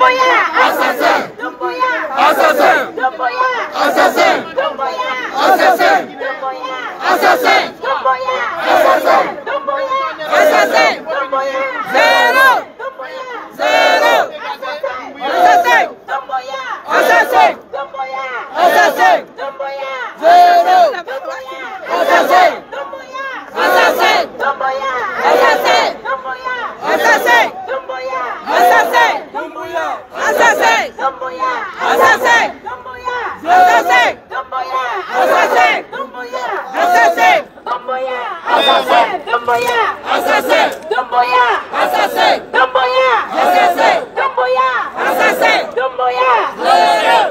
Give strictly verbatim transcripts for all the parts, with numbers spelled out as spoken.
Dumbuya! Assassin! Dumbuya! Assassin! Dumbuya! Assassin! Dumbuya! Assassin! Dumbuya! Assassin! Dumbuya! Assassin! Dumbuya! Zéro! Dumbuya! Zéro! Assassin! Assassin! Dumbuya! Assassin! Dumbuya! Assassin! Dumbuya! Zéro! Dumbuya! Assassin! Dumbuya! Assassin! Dumbuya! Assassin! Dumbuya! Assassin! Dumbuya! Assassin! Dumbuya! Assassin! Dumbuya! Assassin! Dumbuya! Assassin! Dumbuya! Assassin! Dumbuya! Assassin! Dumbuya! Assassin! Dumbuya! Assassin! Dumbuya! Assassin! Dumbuya! Assassin! Dumbuya! Assassin! Dumbuya!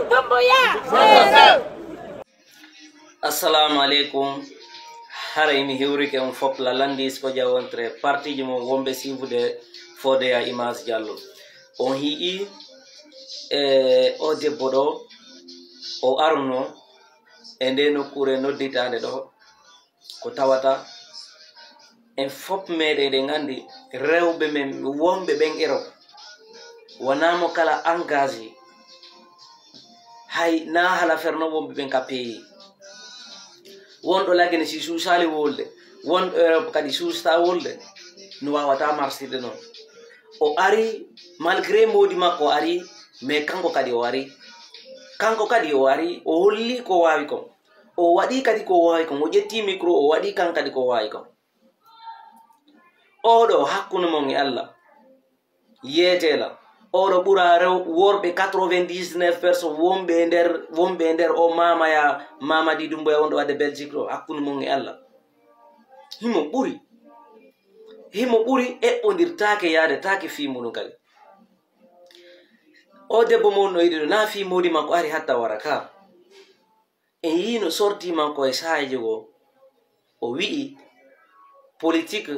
Dumbuya! Assalamu aleykum. Haray mi hiwrike on fop la landis ko jawontre partiiji mo wonɓe siifude Fodé ya Image Diallo. On hi'i e o debbo ɗo o arno e nde nokkuure nodditaande ɗo ko tawata en fop meɗen eɗen anndi rewɓe men wonɓe ɓen Europe wonaa mo kala engagé. Hay na hala ferno wonɓe ɓen ka peyi. Wonɗo lagine si suusaali wolde, wonɗo Europe kadi suusta wolde, no wawata marsirde noon. O ari, malgré moodi makko ari, mais kanko kadi o ari. Kanko kadi o ari, o holli ko waawi kon. O waɗi kadi ko waawi kon. O ƴetti micro, o waɗi kan kadi ko waawi kon. Oɗo hakkunde mon e Allah. Yeeteela. Oɗo ɓura rew-, worɓe quatre-vingt-dix-neuf personnes wonɓe e nder, wonɓe e nder o mamaya, Mamadi Dumbuya wonɗo wadde Belgique ɗo, hakkunde mon e Allah. Himo ɓuri. Himo ɓuri eɓɓondirtaake yaade taake fii muɗum kadi. O debbo mo wonno yiɗi ɗo, na fii moodi makko ari hatta wara ka. En yii no sorti makko e saaji goo. O wi'i, politique,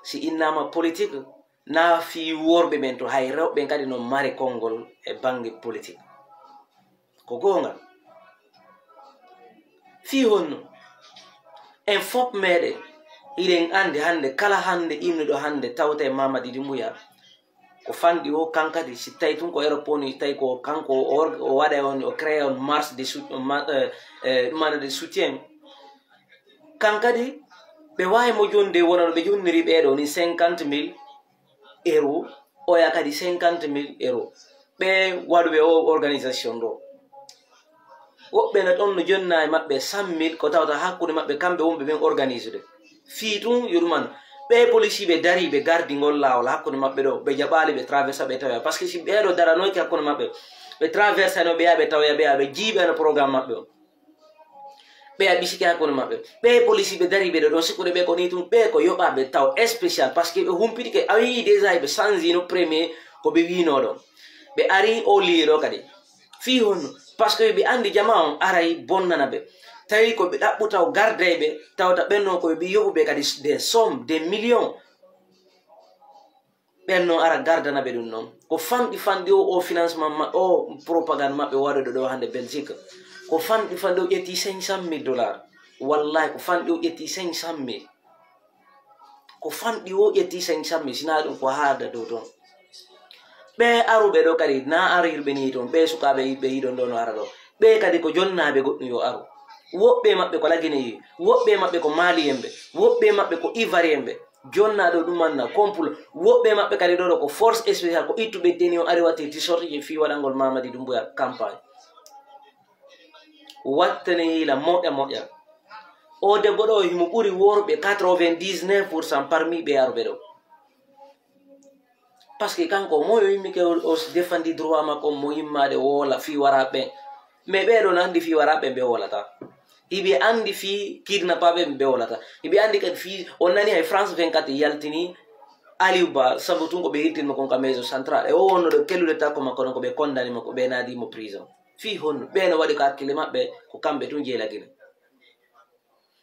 si innama politique, na fii worɓe ɓen to, hay rewɓe ɓen kadi no mari konngol e bannge politique. Ko goonga. Fii honno? En fop meɗen, hiɗen anndi hannde, kala hannde innuɗo hannde tawte Mamadi Dumbuya. Ko fanɗi o, kankadi, si tawi tun ko Europe woni, tawi ko kanko o or-, o waɗa on, o créé on marche de sou-, ma-, eh, eh, ɗum ana de soutien. Kankadi, ɓe waawi mo jonde wona no ɓe jonniri ɓeeɗo ni cinquante mille euros, oya kadi cinquante mille euros. Ɓe waɗuɓe o organisation ɗo. Woɓɓe no ɗon no jonna e maɓɓe cent mille, ko tawata hakkunde maɓɓe kamɓe wonɓe ɓen organisude. Fii tun yo ɗum an. Ɓe policiiɓe dariiɓe gardi ngol laawol hakkunde maɓɓe ɗo, ɓe jaɓaali ɓe traversa ɓe tawoya. Par ce que si ɓeeɗo daranoyke hakkunde maɓɓe, ɓe traversano ɓe yaha ɓe tawoya ɓe yaha ɓe jiiɓano programme maɓɓe on. Ɓe a ɓisike hakkunde maɓɓe. Ɓe policiiɓe dariiɓe ɗo ɗon sikkude ɓe ko ni tun, ɓe ko yoɓaɓe taw spécial. Par ce que ɓe humpitike, a yii déjà ɓe changino premier ko ɓe wiino ɗon. Ɓe ari o liiɗo kadi. Fii honno? Par ce que ɓe anndi jama on aray bonnana ɓe. Tawi ko ɓe ɗaɓɓu taw gardeyɓe, tawta ɓen non ko ɓe yoɓuɓe kadi des sommes, des millions. Ɓen non ara gardana ɓe ɗum non. Ko fanɗi fanɗi o, o financement ma-, o propagande maɓɓe waɗuɗo ɗo hannde Belgique. Ko fanɗi fanɗi o ƴetti cinq cent mille dollars. Wallahi ko fanɗi o ƴetti cinq cent mille. Ko fanɗi o ƴetti cinq cent mille, sinaa ɗum ko haada dow toon. Ɓe aruɓe ɗo kadi, na arirɓe ni toon, ɓe sukaaɓe yiɗɓe yiɗon ɗo no ara ɗo. Ɓe kadi ko jonnaaɓe goɗɗum yo aru. Woɓɓe maɓɓe ko Lagineyi, woɓɓe maɓɓe ko Maliyen ɓe, woɓɓe maɓɓe ko Ivoirien ɓe. Jonnaaɗo ɗum anna, complot. Woɓɓe maɓɓe kadi ɗo ɗo ko force spéciale, ko ittuɓe teni o ari watti ti sorti je fii waɗangol Mamadi Dumbuya campagne. Wattane yila moƴƴa moƴƴa. O debbo ɗo himo ɓuri worɓe quatre-vingt-dix-neuf pour cent parmi ɓe aruɓe ɗo. Par ce que kanko mo yo yimmike o, o défendi droit makko mo yimmaade woola fii wara ɓen. Mais ɓee ɗo no anndi fii wara ɓen ɓe wolata. Hiɓe anndi fii kidnappaaɓe ɓe wolata. Hiɓe anndi kadi fii, on nani hay France vingt-quatre yaltini Aliou Ba, sabu tun ko ɓe yiltin mo kon ka maison centrale. E o wonno ɗo kellude takko makko ɗon ko ɓe kondani mo, ko ɓe naadi mo prison. Fii honno? Ɓee no waɗi ko hakkille maɓɓe, ko kamɓe tun jeelagina.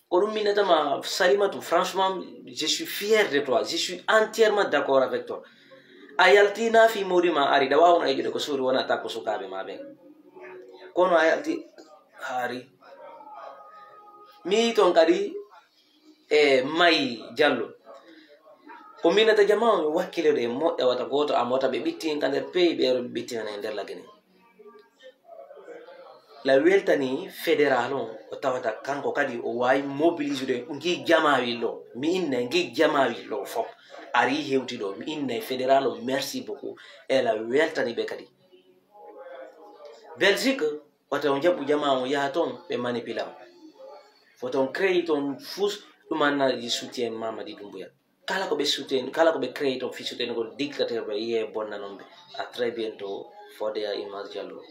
Ko ɗum minnatama Salimatu, franchement, je suis fier de toi, je suis entièrement d'accord avec toi. A yalti na fii mawɗi ma ari, da waawno e juɗe ko suuri wona takko sukaaɓe ma ɓen. Kono a yalti haari. Mi ton kadi e Mayi Jallo. Ko minata jama on yo wakkile ɗo e moƴƴa wata gooto am wata ɓe ɓittin ka nder peyi ɓe ɓittinana e nder lagene. La weltani fédéral on o tawata kanko kadi o wawi mobilisede ngi jamawil ɗo mi innay ngi jamawil ɗo fof ari hewti ɗo mi innay fédéral on merci beaucoup e la weltani ɓe kadi. Belgique wata on jaɓɓu jama on yaha toon ɓe manipila on. Foto on créé toon fus ɗum annaji soutien mamadi dumbuya. Kala ko ɓe soutien kala ko ɓe créé toon fi soutenugol dictateur ɓe yiye bonna noon ɓe. À très bientôt. Fodé à image diallo.